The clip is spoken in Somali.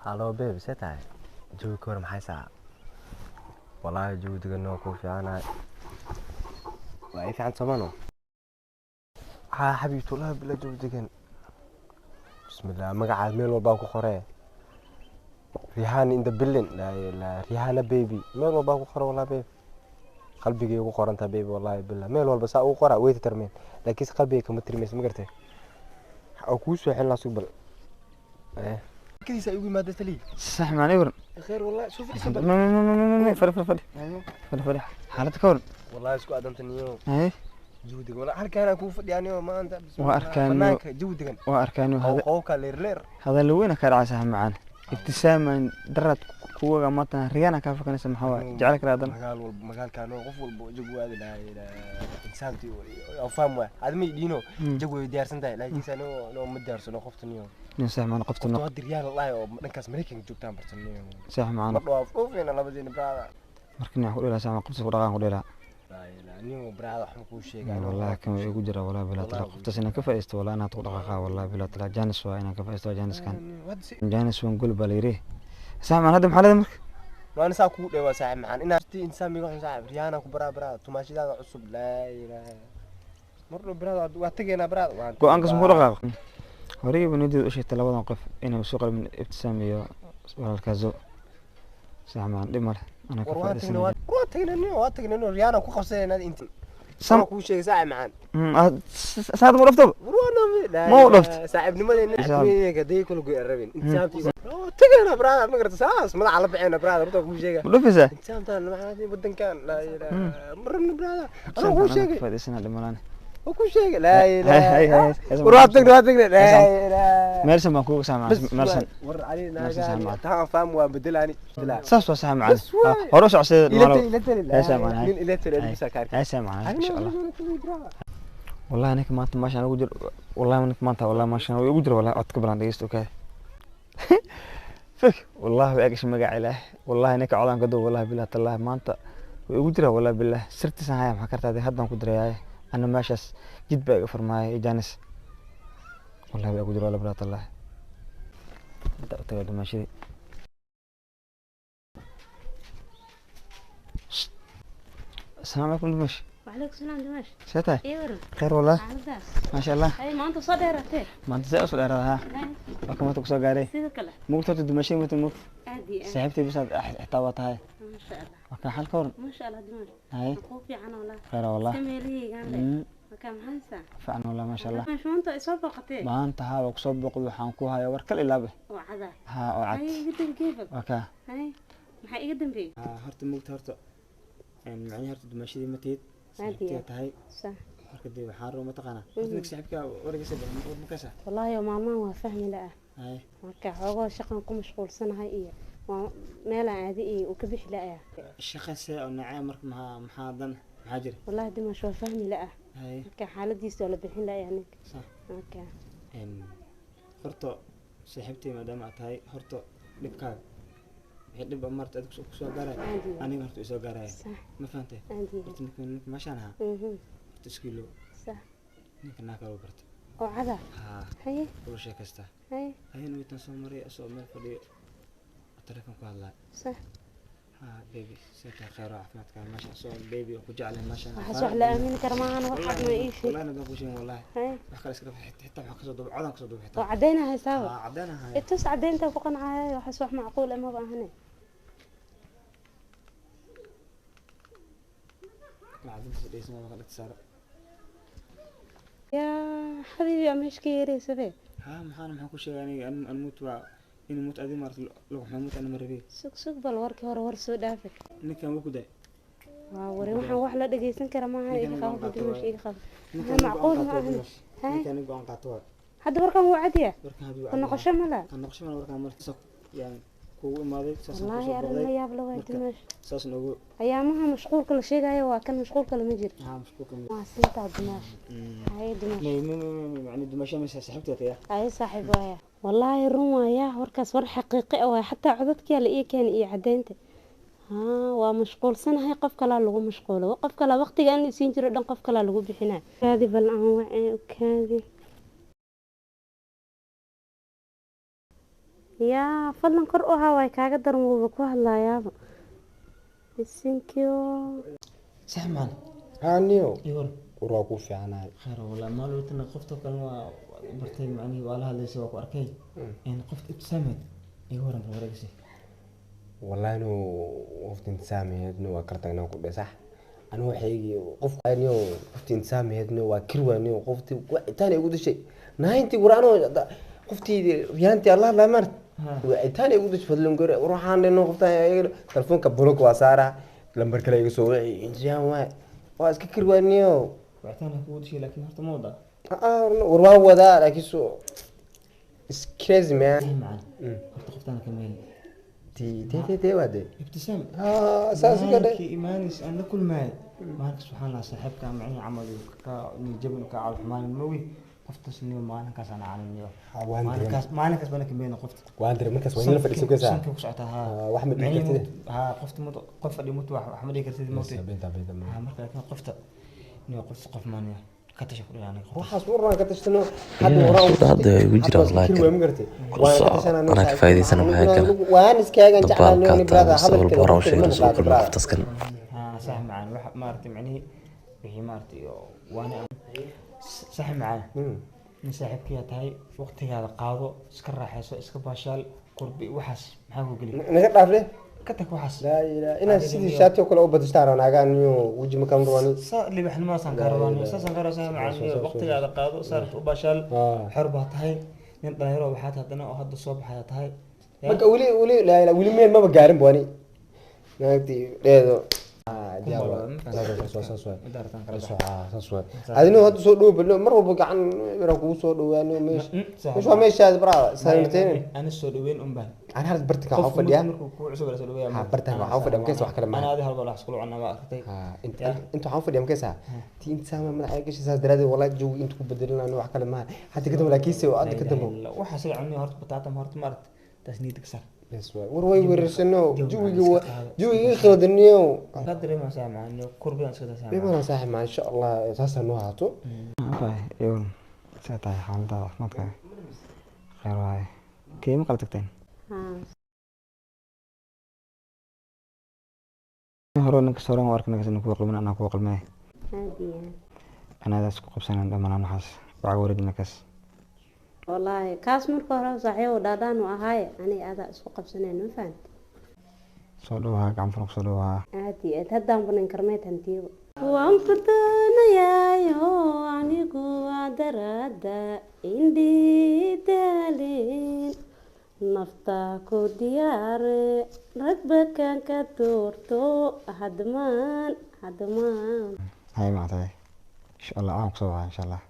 Hello baby, see tahay? Jawi ka hor maxay saa? Wallaahi jawi degan oo kuu fiicanahay. Waa ii fiican soomano? Haa xabiibti, wallaahi bilaa jawi degan. Bismillah, magacaad meel walbaa ku qoree. Rihanna in the building. Laa ilaaha, Rihanna baby. Meel walbaa ku qore wallaahi baby. Qalbigay ugu qorantaa baby, wallaahi billah. Meel walba saa ugu qora way tirtirmeen. Laakiinse qalbigay kama tirmayso, ma garatay? Oo kuu soo xilin lahaa bal. Eh. Kadiisa igu yimaada taliya. Sax macaan ii waran. Khair wallahi, soo fadhiiso bal. Ma fadhi fadhi fadhi fadhi fadhi, xaaladda ka waran. Wallahi isku adanta niyo. Haye. Jawi degan wallahi, halkaan aan kuu fadhiyaa niyo maanta. Waa arkaan. Banaanka jawi degan. Waa arkaan. Qowka leer leer. Hadal weyn ka dhacay sax macaan, ibtisaaman daraad kuwaga maanta riyana kaa fakanaysa, maxaa waaye jecel kala hadan. Magaal walba magaalkaan oo qof walba jawi aadi lahaa insaantii oo faham waay. Aad ma idhiino jawi way diyaarsan tahay, laakiinse anigoo noo ma diyaarsano qofta niyo. Nin sax macaan qofta qofta hadda riyaal lahay oo dhankaas Mareykanka joogtaan bartan niyo. Sax macaan. Mar dhawaaf oofayna labadeena brother. Marka nin ku dheelaa sax macaan, qofta ku dhaqaan ku dheelaa. Laa ilaaha niyo brother, waxaan kuu sheegaa. Wallahi kan way igu jira, wallahi bilaa tala qoftaas inaan ka faa'iisto, wallahi inaad ku dhaqaaqaa, wallahi bilaa tala jaanis waa inaan ka faa'iisto jaaniskan. Jaanis waan gol baa la yidhi sax macaan. Hadda maxaa leedahay marka? Waan saa kugu dheewaa saaxiib macaan inaad insaan miga xun saaxiib Rihanna ku baraa brother, tumaashidaada cusub. Laa ilaaha, mar dhow brother waa tegaynaa brother. Go-aankaas muxuu dhaqaaq horeyba niyadeedu u sheegtay labadan qof inay isu qalmin, Ibtisaam iyo walaalkaazo. Sax macaan, dhib male, anaa ka war waan tagnay. faa'iidaysanaya. Waa tagnay niyo, waa tagnay niyo, Rihanna ku qabsanayna inta Sam sam kuu sheegay saaxiib macaan. Saad ma dhaftaba? War waa Ma u dhaft? Saaxiibnimadeena Saaxiib. haday kula goy rabin insaantii tagayna brother, ma garata, saas madaxa la bixina brother, horta kuu sheega. Ma dhufaysaa? Insaantan maxaa wadankan, laa ilaaha, ma rabno brother, anaa kuu Anaa ka sheegay. faa'iidaysanaya dhimalaan. Waa kuu sheegay, laa Hay, hay, hay, ilaaha. hay. War waa tagnay, waa tagnay, laa ilaaha. Meelsan baan kuuga sax macaan, meelsan. War cali Meelsan sax naagaan macaan. taan faham waa bedelaani. Saas waa sax macaan. Bas waay. Hore u socsee. Ila tali, ila tali. Hay sax macaan. Nin ila tali adigu saa kaarka. Hay sax macaan, insha Allah. Wallahi ninka maanta maashaan ugu jiro, wallahi ninka maanta, wallahi maashaan ugu jiro, wallahi codka balan dhegeysto okay fik, wallahi way egashay magaca Ilaah, wallahi ninka codaan ka duub, wallahi billahi tallahi maanta way ugu jira, wallahi billahi sirtiisan haya, maxaa kartaa haddaan ku dirayaay ana meeshaas jid baa iga furmaayay jaanis, wallahi way ugu jira, wallahi billahi tallahi inta u tagaa dumaashadii. Asalaamu calaykum dumaash. وعليكم السلام دماش. See tahay? ايه ورن. Khayr wallah. xaaladaas? Maasha Allah. هاي ما انت صدر رتي. Maanta see usoo dheeraada ha waa ka maanta kusoo gaaray. sidoo kale. Mugta horta dumashada mugta mugta. aad iyo aad. Saaxiibtay bisaad xitaa waa tahay. ما شاء الله. Waa kaa xal ka waran? ما شاء الله دماش. Haye. kuu fiican wallah. Khayr wallah. kameelahaygaan le marka maxaysaa? Fiican wallah, maasha Allah. Dimash maanta ay soo booqatee. Maanta haa waa kusoo booqday, waxaan ku hayaa war kal ilaabe. Oo cada. Haa, oo cad. Hay iga dambeeyey. Waa kaa. Hay maxaa iga dambeeyey? Horta mugta horta macnihi horta dumashadii ma tihid. Aad iyo saaxiibtay aad. Tahay. Sax. Marka dee waxaan rabo mataqaanaa horta ninka saaxiibkaa wargiisa makasa. Wallaahi oo maalmahan waa fahmi la-ah. Haye. Marka xoogoo shaqan ku mashquulsanahay iyo waa meelaan aadi iyo uu ka bixi la-ah. Shaqa see oo nacee marka maxaa dan maxaa jira? Wallaahi dimash waa fahmi la-ah. Haye. Marka xaaladiisa waa la bixin la-ah ninka. Sax. Marka Horta saaxiibtay maadaama aad tahay, horta dhibkaaga wixii dhib ah maarta adiga kusoo gaaraya Aad iyo aad. aniga horta isoo gaaraya. Sax. Ma fahantay? Aad iyo aad. Horta ninka meeshaan ahaa horta iskiilo Sax. Ninka naa kala barta. Oo cada. Haa. Haye. Ula sheekaystaa. Haye. Ayana waytaan soo maray asoo meel fadhiyo telefoon ku hadlaa. Sax. Haa baby, see tahay, khayr oo caafimaadka, meesha asoo baby oo ku jeclay meeshaan. Waxaas wax la aamini kara maahan, waxaad ma ii sheeg. Wallahi na baan ku sheegin wallahi. Haye. Wax kale iska dhaaf, xitaa waxaa kasoo duub codaan kasoo duub oo xitaa. caddayna haysaaba? Haa, caddayna haya. Itus caddaynta ku qancaya, waxaas wax macquul ah maba ahane. Caddayntiisa dhegeysan waa dhagta saara. Yaa xabiibi, aa meesha ka yeeraysabe. Haa, maxaan ku sheegay aniga an muut waa in muut adi maarata lagu xuma muut ana ma rabay. Sug sug, bal warkii hore war soo dhaafe. Ninkan wuu ku day. Waa ware, waxaan wax la dhageysan kara maaha. Ninkan iga go'aan qabo qaato dimash waaye. iga qabo. Ninkan maxaa go'aan macquul ma qaato waa ahan. Dimash. Haye. Ninkan go'aan qaato waa. Hadda warkan wuu cadiya. Warkan haduu ka noqosho ma la ka noqosho ma warkan marka saas yaan kugu imaaday saas wallaahi kusoo arrin la booqday. yaab la waay. Marka dimash saas noogu ayaamaha mashquulka la sheegayo waa kan, mashquulka lama jiro. Haa, mashquulka waa sintaa dimash. Haye dimash. May macni dumasho maysa saaxiibteed ya. Ay saaxiib waaya, wallaahi run waaya, warkaas war xaqiiqi ah waaya, xataa codadkiyaa la ii keenay iyo caddaynta. Haa, waa mashquulsanahay, qof kalaa lagu mashquulo, qof kalaa waqtiga aan isiin jiro dhan qof kalaa lagu bixinaa. Kaadi bal aan wacee, kaadi. Yaa fadlan kor u haa, way kaaga daran, wuuba ku hadlayaaba isinkio. Sax macalin. Haa niyo. Iwar. War waa kuu fiicanahay. Khayr wallah, maalin qofta kale waa bartay, macnihi waa la hadlaysa, waa ku arkay in qofta Ibtisaameed iga waran, bal wareegsi. Wallahi inuu qofta intisaameedno waa kala tagnaa ku dhe sax. Anigu waxaygii qofka niyo, qofta intisaameedno waa kirwaaniyo, qofti wacitaan igu dishay nahayntii. War anoo qoftii riyaantii allah hadlaa maart wacitaan igu dishay. Fadlan gore, war waxaan dhino qoftaan ayaga telefoonka block waa saaraa, lambar kale iga soo wici intiyaan waay, waa iska kirwaaniyo. Wacitaan ha kugu dishay, laakiin horta ma wadaa? War waa wadaa, laakiin so it's crazy, man. Sax macalin, horta qoftaan ka meel. Ti te te te waa de. Ibtisaam. Haa, saas iga dhe. Maalinkii imaanis aan la kulmaayay, maalinkaas waxaan lahaa saaxiibka macnihi camal uu ka niyadjabin, ka cawl xumaanin moogi, qoftaas niyo maalinkaas aan caaliniyo. Waan dareemay. Maalinkaas bana kameyna qofta. Waan dareemay markaas waa inla fadhiisan kaysaa. Sankay ku socotaa haa. Wax ma dhihi Macnihi kartid. Haa, qofta mut qof fadhi mut wax ma dhihi kartid mugtay. Beenta beenta. Haa, marka laakiin qofta niyo qof qof maaniyo ka tasha ku dhigaa aniga. Waxaas waraan ka tashtano hadda. Ilaa waraan soo hadda igu jira wallaahi kir kan. waa ma garatay. Ku soco, anaa ka faa'iidaysana maxaa kale. Waan iskaagan dabaalka jeclaan taa brother. mase walba horaan u sheegay soo kulma qoftaas kan. Haa sax macaan, wax maaragtay macnihii wixii maaragtay oo waana sax macaan. Nin saaxiibkiyaa tahay, waqtigaada qaado, iska raaxayso, iska baashaal, qurbi waxaas maxaa ku geli? Naga dhaafle. Ka tag waxaas. Laa ilaa inaad sidii shaati oo kale u badashtaan naagaan niyo weji ma kala rabaan. Saa libaxnimadaasaan kaa rabaa niyo, saasaan kaa rabaa sax macaan niyo, waqtigaada qaado, saarta u baashaal. Xor baa tahay, nin dhalinyaro waxaa tahay haddana oo hadda soo baxaya tahay. Marka weli weli laa ilaa weli meel maba gaarin bwani naagtii dheedo. Adina hadda soo dhow balno, mar walba gacan yaraan kugu soo dhowaano. Meesha meesha waa meeshaada brother, saarteen. Ana soo dhaweyn un baan. Ana hal bartanka waxaa qofku fadhiyaa markuu kuu cusub la soo dhaweeya. Ha, bartanka waxaa fadhiya markaas wax kale maaha. Ana adi hal bal wax iskula cunaa waa aragtay. Ha, inta inta waxaan fadhiya markaasa tii inta saama madaxa gashay, saas daraadeed wallahi joogi inta ku bedelinayno wax kale maaha hadda kadamba, laakiinse hadda kadamba. Waxa sida cunniyo horta bataata horta maaragta taas niyadda ka saar. Bes waay, war way weerarsano. Jawiga jawiga iska qaado. Jawiga khaldaniyo. Ka dareemaa saa macaan kurbidan iska daa. Dhibana saaxib ma insha Allah saasaa noo ahaato. Iwan, see tahay xaaladda caafimaadkaaga? Khayr waaye. Keema kala tagteen? Haa. Hore ninka sooran waa arka, ninkaas kuwa qalmin anaa kuwa qalmay. Aad iyo aad. Anaadaas ku qabsanan dhamanaan waxaas wacaga wareejin ninkaas. Wallaahi kaas marka hore saaxiibow dhaadhaan u ahaaye, aniga adaa isku qabsaneen, ma fahanti? Soo dhawaha, gacan furan kusoo dhawaha. Aad iyo aad haddaan banan karmeed hantiyoba waan furdoonayaayo, anigu waa daraada indhidaalin nafta ku diyaare, ragba kan ka doorto hadmaan hadmaan. Hay mactahay, insha Allah aan kusoo waxa insha Allah.